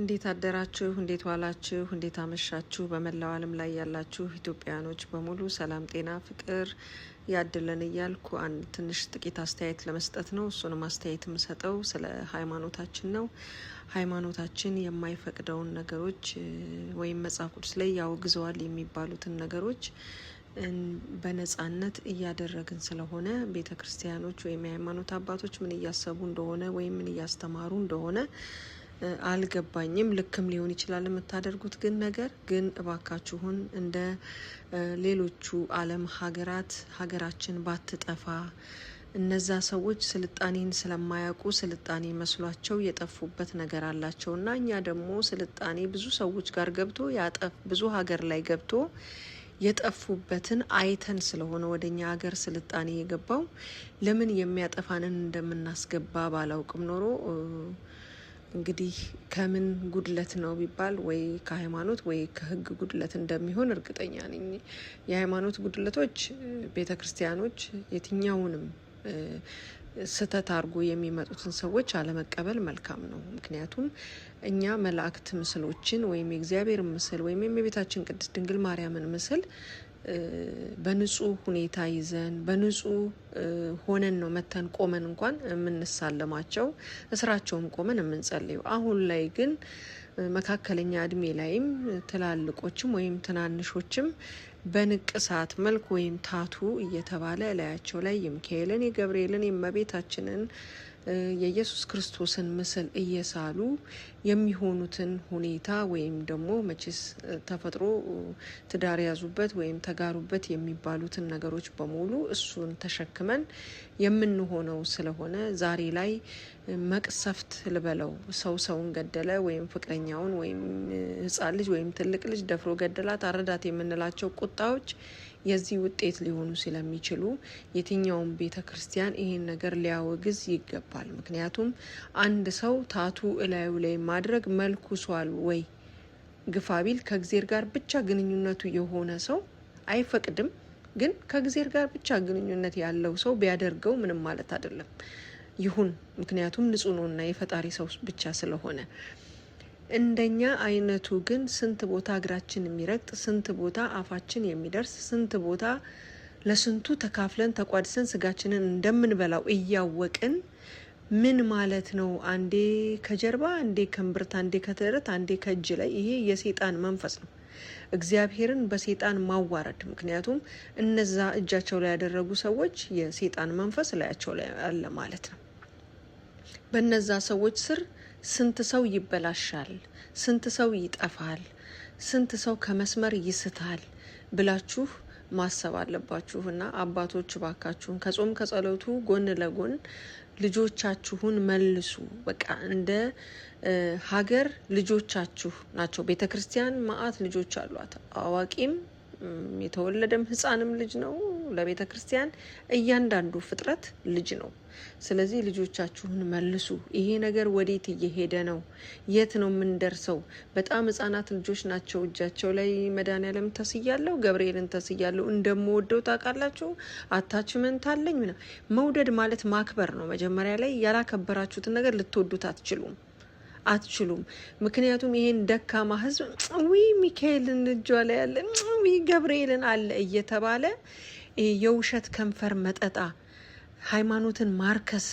እንዴት አደራችሁ? እንዴት ዋላችሁ? እንዴት አመሻችሁ? በመላው ዓለም ላይ ያላችሁ ኢትዮጵያውያኖች በሙሉ ሰላም፣ ጤና፣ ፍቅር ያድለን እያልኩ አንድ ትንሽ ጥቂት አስተያየት ለመስጠት ነው። እሱንም አስተያየት የምሰጠው ስለ ሃይማኖታችን ነው። ሃይማኖታችን የማይፈቅደውን ነገሮች ወይም መጽሐፍ ቅዱስ ላይ ያወግዘዋል የሚባሉትን ነገሮች በነጻነት እያደረግን ስለሆነ ቤተ ክርስቲያኖች ወይም የሃይማኖት አባቶች ምን እያሰቡ እንደሆነ ወይም ምን እያስተማሩ እንደሆነ አልገባኝም። ልክም ሊሆን ይችላል የምታደርጉት ግን ነገር ግን እባካችሁን እንደ ሌሎቹ ዓለም ሀገራት ሀገራችን ባትጠፋ። እነዛ ሰዎች ስልጣኔን ስለማያውቁ ስልጣኔ መስሏቸው የጠፉበት ነገር አላቸው እና እኛ ደግሞ ስልጣኔ ብዙ ሰዎች ጋር ገብቶ ያጠፍ ብዙ ሀገር ላይ ገብቶ የጠፉበትን አይተን ስለሆነ ወደ እኛ ሀገር ስልጣኔ የገባው ለምን የሚያጠፋንን እንደምናስገባ ባላውቅም ኖሮ እንግዲህ ከምን ጉድለት ነው ቢባል ወይ ከሃይማኖት ወይ ከሕግ ጉድለት እንደሚሆን እርግጠኛ ነኝ። የሃይማኖት ጉድለቶች ቤተ ክርስቲያኖች የትኛውንም ስህተት አድርጎ የሚመጡትን ሰዎች አለመቀበል መልካም ነው። ምክንያቱም እኛ መላእክት ምስሎችን ወይም የእግዚአብሔር ምስል ወይም የእመቤታችን ቅድስት ድንግል ማርያምን ምስል በንጹህ ሁኔታ ይዘን በንጹህ ሆነን ነው መተን ቆመን እንኳን የምንሳለማቸው፣ እስራቸውም ቆመን የምንጸልየው። አሁን ላይ ግን መካከለኛ እድሜ ላይም ትላልቆችም ወይም ትናንሾችም በንቅሳት መልክ ወይም tattoo እየተባለ እላያቸው ላይ የሚካኤልን፣ የገብርኤልን፣ የእመቤታችንን፣ የኢየሱስ ክርስቶስን ምስል እየሳሉ የሚሆኑትን ሁኔታ ወይም ደግሞ መቼስ ተፈጥሮ ትዳር ያዙበት ወይም ተጋሩበት የሚባሉትን ነገሮች በሙሉ እሱን ተሸክመን የምንሆነው ስለሆነ ዛሬ ላይ መቅሰፍት ልበለው፣ ሰው ሰውን ገደለ ወይም ፍቅረኛውን ወይም ሕፃን ልጅ ወይም ትልቅ ልጅ ደፍሮ ገደላት፣ አረዳት የምንላቸው ቁጣዎች የዚህ ውጤት ሊሆኑ ስለሚችሉ የትኛውም ቤተ ክርስቲያን ይሄን ነገር ሊያወግዝ ይገባል። ምክንያቱም አንድ ሰው tattoo እላዩ ላይ ማድረግ መልኩሷል ወይ ግፋ ቢል ከእግዜር ጋር ብቻ ግንኙነቱ የሆነ ሰው አይፈቅድም። ግን ከእግዜር ጋር ብቻ ግንኙነት ያለው ሰው ቢያደርገው ምንም ማለት አይደለም፣ ይሁን። ምክንያቱም ንጹሕ ነውና የፈጣሪ ሰው ብቻ ስለሆነ። እንደኛ አይነቱ ግን ስንት ቦታ እግራችን የሚረግጥ፣ ስንት ቦታ አፋችን የሚደርስ፣ ስንት ቦታ ለስንቱ ተካፍለን ተቋድሰን ስጋችንን እንደምንበላው እያወቅን ምን ማለት ነው? አንዴ ከጀርባ፣ አንዴ ከእምብርት፣ አንዴ ከደረት፣ አንዴ ከእጅ ላይ ይሄ የሴጣን መንፈስ ነው። እግዚአብሔርን በሴጣን ማዋረድ። ምክንያቱም እነዛ እጃቸው ላይ ያደረጉ ሰዎች የሴጣን መንፈስ ላያቸው ላይ አለ ማለት ነው። በነዛ ሰዎች ስር ስንት ሰው ይበላሻል፣ ስንት ሰው ይጠፋል፣ ስንት ሰው ከመስመር ይስታል ብላችሁ ማሰብ አለባችሁ። እና አባቶች ባካችሁን ከጾም ከጸሎቱ ጎን ለጎን ልጆቻችሁን መልሱ። በቃ እንደ ሀገር ልጆቻችሁ ናቸው። ቤተ ክርስቲያን መዓት ልጆች አሏት። አዋቂም የተወለደም ሕፃንም ልጅ ነው። ለቤተ ክርስቲያን እያንዳንዱ ፍጥረት ልጅ ነው። ስለዚህ ልጆቻችሁን መልሱ። ይሄ ነገር ወዴት እየሄደ ነው? የት ነው የምንደርሰው? በጣም ሕጻናት ልጆች ናቸው። እጃቸው ላይ መድኃኒዓለም ተስያለሁ፣ ገብርኤልን ተስያለሁ፣ እንደምወደው ታውቃላችሁ፣ attachment አለኝ ምናምን። መውደድ ማለት ማክበር ነው። መጀመሪያ ላይ ያላከበራችሁትን ነገር ልትወዱት አትችሉም አትችሉም። ምክንያቱም ይሄን ደካማ ህዝብ ዊ ሚካኤልን እጇ ላይ ያለ ዊ ገብርኤልን አለ እየተባለ የውሸት ከንፈር መጠጣ፣ ሃይማኖትን ማርከስ፣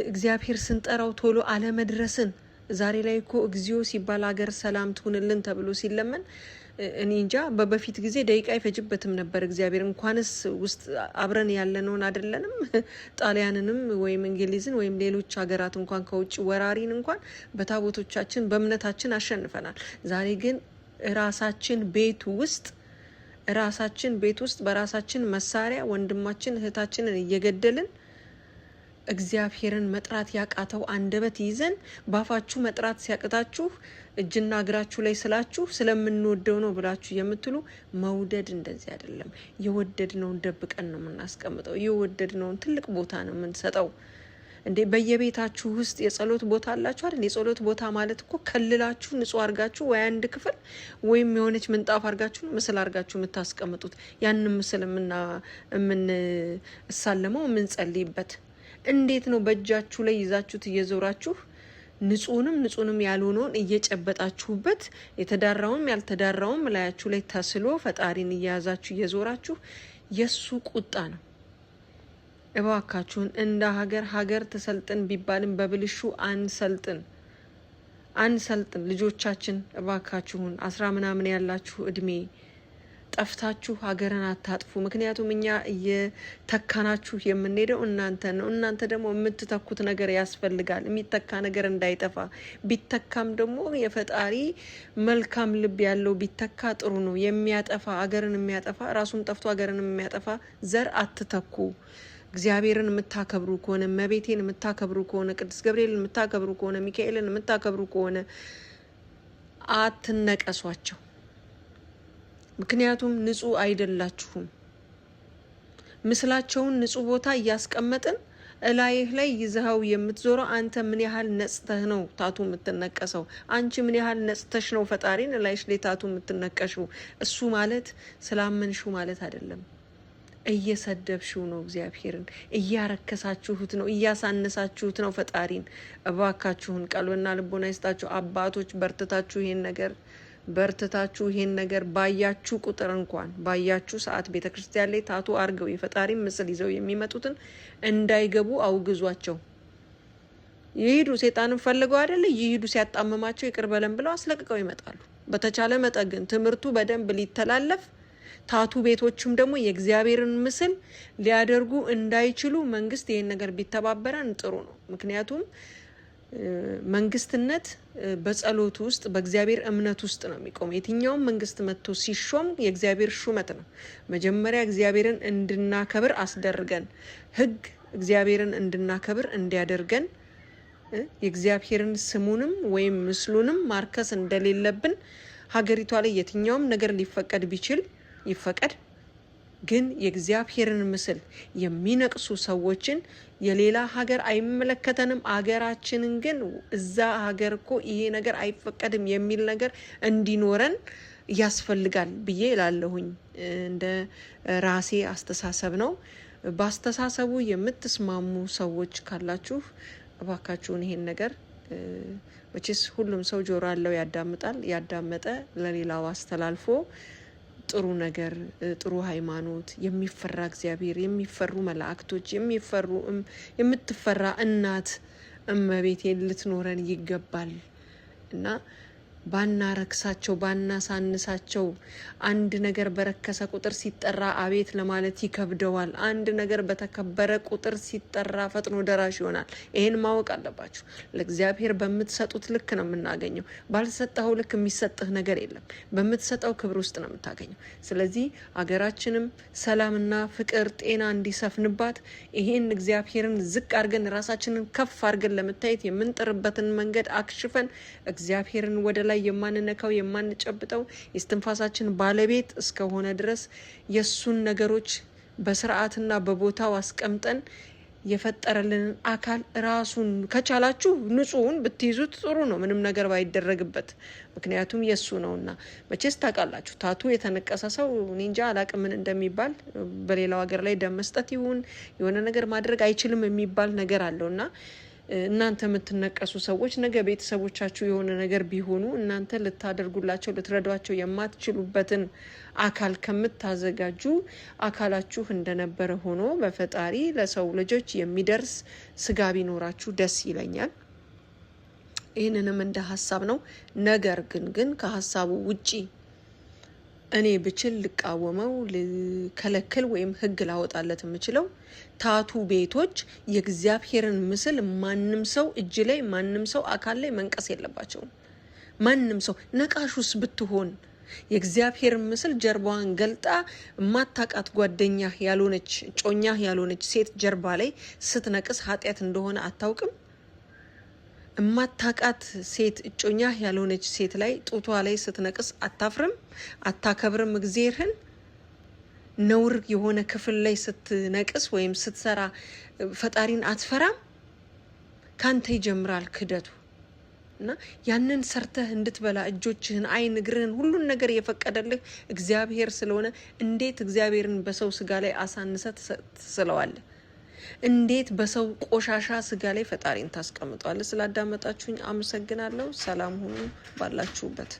እግዚአብሔር ስንጠራው ቶሎ አለመድረስን። ዛሬ ላይ እኮ እግዚኦ ሲባል ሀገር ሰላም ትሁንልን ተብሎ ሲለመን እኔ እንጃ በበፊት ጊዜ ደቂቃ አይፈጅበትም ነበር። እግዚአብሔር እንኳንስ ውስጥ አብረን ያለነውን አይደለንም ጣሊያንንም ወይም እንግሊዝን ወይም ሌሎች ሀገራት እንኳን ከውጭ ወራሪን እንኳን በታቦቶቻችን በእምነታችን አሸንፈናል። ዛሬ ግን ራሳችን ቤት ውስጥ በራሳችን መሳሪያ ወንድማችን እህታችንን እየገደልን እግዚአብሔርን መጥራት ያቃተው አንደበት ይዘን ባፋችሁ መጥራት ሲያቅታችሁ እጅና እግራችሁ ላይ ስላችሁ ስለምንወደው ነው ብላችሁ የምትሉ፣ መውደድ እንደዚህ አይደለም። የወደድነውን ደብቀን ነው የምናስቀምጠው። የወደድነውን ትልቅ ቦታ ነው የምንሰጠው። እንዴ በየቤታችሁ ውስጥ የጸሎት ቦታ አላችሁ አይደል? የጸሎት ቦታ ማለት እኮ ከልላችሁ ንጹህ አድርጋችሁ ወይ አንድ ክፍል ወይም የሆነች ምንጣፍ አድርጋችሁ ምስል አድርጋችሁ የምታስቀምጡት፣ ያንን ምስል የምንሳለመው የምንጸልይበት እንዴት ነው? በእጃችሁ ላይ ይዛችሁት እየዞራችሁ ንጹህንም ንጹህንም ያልሆነውን እየጨበጣችሁበት የተዳራውም ያልተዳራውም ላያችሁ ላይ ተስሎ ፈጣሪን እየያዛችሁ እየዞራችሁ የእሱ ቁጣ ነው። እባካችሁን እንደ ሀገር ሀገር ትሰልጥን ቢባልም በብልሹ አንሰልጥን አንሰልጥን። ልጆቻችን እባካችሁን 10 ምናምን ያላችሁ እድሜ ጠፍታችሁ ሀገርን አታጥፉ። ምክንያቱም እኛ እየተካናችሁ የምንሄደው እናንተ ነው። እናንተ ደግሞ የምትተኩት ነገር ያስፈልጋል። የሚተካ ነገር እንዳይጠፋ፣ ቢተካም ደግሞ የፈጣሪ መልካም ልብ ያለው ቢተካ ጥሩ ነው። የሚያጠፋ፣ ሀገርን የሚያጠፋ፣ ራሱን ጠፍቶ ሀገርን የሚያጠፋ ዘር አትተኩ። እግዚአብሔርን የምታከብሩ ከሆነ፣ እመቤቴን የምታከብሩ ከሆነ፣ ቅዱስ ገብርኤልን የምታከብሩ ከሆነ፣ ሚካኤልን የምታከብሩ ከሆነ አትነቀሷቸው። ምክንያቱም ንጹህ አይደላችሁም። ምስላቸውን ንጹህ ቦታ እያስቀመጥን እላይህ ላይ ይዘኸው የምትዞረው አንተ ምን ያህል ነጽተህ ነው tattoo የምትነቀሰው? አንቺ ምን ያህል ነጽተሽ ነው ፈጣሪን እላይሽ ላይ tattoo የምትነቀሽው? እሱ ማለት ስላመንሽው ማለት አይደለም። እየሰደብሽው ነው፣ እግዚአብሔርን እያረከሳችሁት ነው፣ እያሳነሳችሁት ነው ፈጣሪን። እባካችሁን ቀልብና ልቦና ይስጣችሁ አባቶች፣ በርትታችሁ ይሄን ነገር ባያችሁ ቁጥር፣ እንኳን ባያችሁ ሰዓት ቤተ ክርስቲያን ላይ tattoo አርገው የፈጣሪ ምስል ይዘው የሚመጡትን እንዳይገቡ አውግዟቸው። ይሂዱ። ሴጣንን ፈልገው አይደለ? ይሂዱ። ሲያጣምማቸው ይቅር በለን ብለው አስለቅቀው ይመጣሉ። በተቻለ መጠን ግን ትምህርቱ በደንብ ሊተላለፍ፣ tattoo ቤቶችም ደግሞ የእግዚአብሔርን ምስል ሊያደርጉ እንዳይችሉ መንግስት ይሄን ነገር ቢተባበረን ጥሩ ነው። ምክንያቱም መንግስትነት በጸሎት ውስጥ፣ በእግዚአብሔር እምነት ውስጥ ነው የሚቆመው። የትኛውም መንግስት መጥቶ ሲሾም የእግዚአብሔር ሹመት ነው። መጀመሪያ እግዚአብሔርን እንድናከብር አስደርገን፣ ህግ እግዚአብሔርን እንድናከብር እንዲያደርገን፣ የእግዚአብሔርን ስሙንም ወይም ምስሉንም ማርከስ እንደሌለብን፣ ሀገሪቷ ላይ የትኛውም ነገር ሊፈቀድ ቢችል ይፈቀድ፣ ግን የእግዚአብሔርን ምስል የሚነቅሱ ሰዎችን የሌላ ሀገር አይመለከተንም፣ አገራችንን ግን እዛ ሀገር እኮ ይሄ ነገር አይፈቀድም የሚል ነገር እንዲኖረን ያስፈልጋል ብዬ እላለሁኝ። እንደ ራሴ አስተሳሰብ ነው። በአስተሳሰቡ የምትስማሙ ሰዎች ካላችሁ እባካችሁን ይሄን ነገር፣ መቼስ ሁሉም ሰው ጆሮ አለው፣ ያዳምጣል። ያዳመጠ ለሌላው አስተላልፎ ጥሩ ነገር፣ ጥሩ ሃይማኖት፣ የሚፈራ እግዚአብሔር፣ የሚፈሩ መላእክቶች፣ የሚፈሩ የምትፈራ እናት እመቤቴን ልትኖረን ይገባል እና ባናረክሳቸው፣ ባናሳንሳቸው። አንድ ነገር በረከሰ ቁጥር ሲጠራ አቤት ለማለት ይከብደዋል። አንድ ነገር በተከበረ ቁጥር ሲጠራ ፈጥኖ ደራሽ ይሆናል። ይሄን ማወቅ አለባችሁ። ለእግዚአብሔር በምትሰጡት ልክ ነው የምናገኘው። ባልሰጠኸው ልክ የሚሰጥህ ነገር የለም። በምትሰጠው ክብር ውስጥ ነው የምታገኘው። ስለዚህ አገራችንም ሰላምና ፍቅር፣ ጤና እንዲሰፍንባት ይሄን እግዚአብሔርን ዝቅ አድርገን ራሳችንን ከፍ አድርገን ለመታየት የምንጥርበትን መንገድ አክሽፈን፣ እግዚአብሔርን ወደ ላይ የማንነካው፣ የማንጨብጠው የስትንፋሳችን ባለቤት እስከሆነ ድረስ የእሱን ነገሮች በስርዓትና በቦታው አስቀምጠን የፈጠረልንን አካል ራሱን ከቻላችሁ ንጹሑን ብትይዙት ጥሩ ነው፣ ምንም ነገር ባይደረግበት። ምክንያቱም የእሱ ነውና። መቼስ ታውቃላችሁ፣ tattoo የተነቀሰ ሰው እኔ እንጃ አላቅም ምን እንደሚባል፣ በሌላው ሀገር ላይ ደም መስጠት ይሁን የሆነ ነገር ማድረግ አይችልም የሚባል ነገር አለው። እና እናንተ የምትነቀሱ ሰዎች ነገ ቤተሰቦቻችሁ የሆነ ነገር ቢሆኑ እናንተ ልታደርጉላቸው፣ ልትረዷቸው የማትችሉበትን አካል ከምታዘጋጁ አካላችሁ እንደነበረ ሆኖ በፈጣሪ ለሰው ልጆች የሚደርስ ስጋ ቢኖራችሁ ደስ ይለኛል። ይህንንም እንደ ሀሳብ ነው። ነገር ግን ከሀሳቡ ውጪ እኔ ብችል ልቃወመው፣ ልከለክል ወይም ሕግ ላወጣለት የምችለው tattoo ቤቶች የእግዚአብሔርን ምስል ማንም ሰው እጅ ላይ፣ ማንም ሰው አካል ላይ መንቀስ የለባቸውም። ማንም ሰው፣ ነቃሹስ ብትሆን፣ የእግዚአብሔርን ምስል ጀርባዋን ገልጣ የማታውቃት፣ ጓደኛህ ያልሆነች፣ እጮኛህ ያልሆነች ሴት ጀርባ ላይ ስትነቅስ ኃጢአት እንደሆነ አታውቅም? እማታቃት ሴት፣ እጮኛህ ያልሆነች ሴት ላይ ጡቷ ላይ ስትነቅስ አታፍርም? አታከብርም እግዜርህን? ነውር የሆነ ክፍል ላይ ስትነቅስ ወይም ስትሰራ ፈጣሪን አትፈራም? ካንተ ይጀምራል ክደቱ። እና ያንን ሰርተህ እንድትበላ እጆችህን፣ ዓይን፣ እግርህን፣ ሁሉን ነገር የፈቀደልህ እግዚአብሔር ስለሆነ እንዴት እግዚአብሔርን በሰው ስጋ ላይ አሳንሰህ ትስለዋለህ? እንዴት በሰው ቆሻሻ ስጋ ላይ ፈጣሪን ታስቀምጠዋለህ? ስላዳመጣችሁኝ አመሰግናለሁ። ሰላም ሁኑ ባላችሁበት።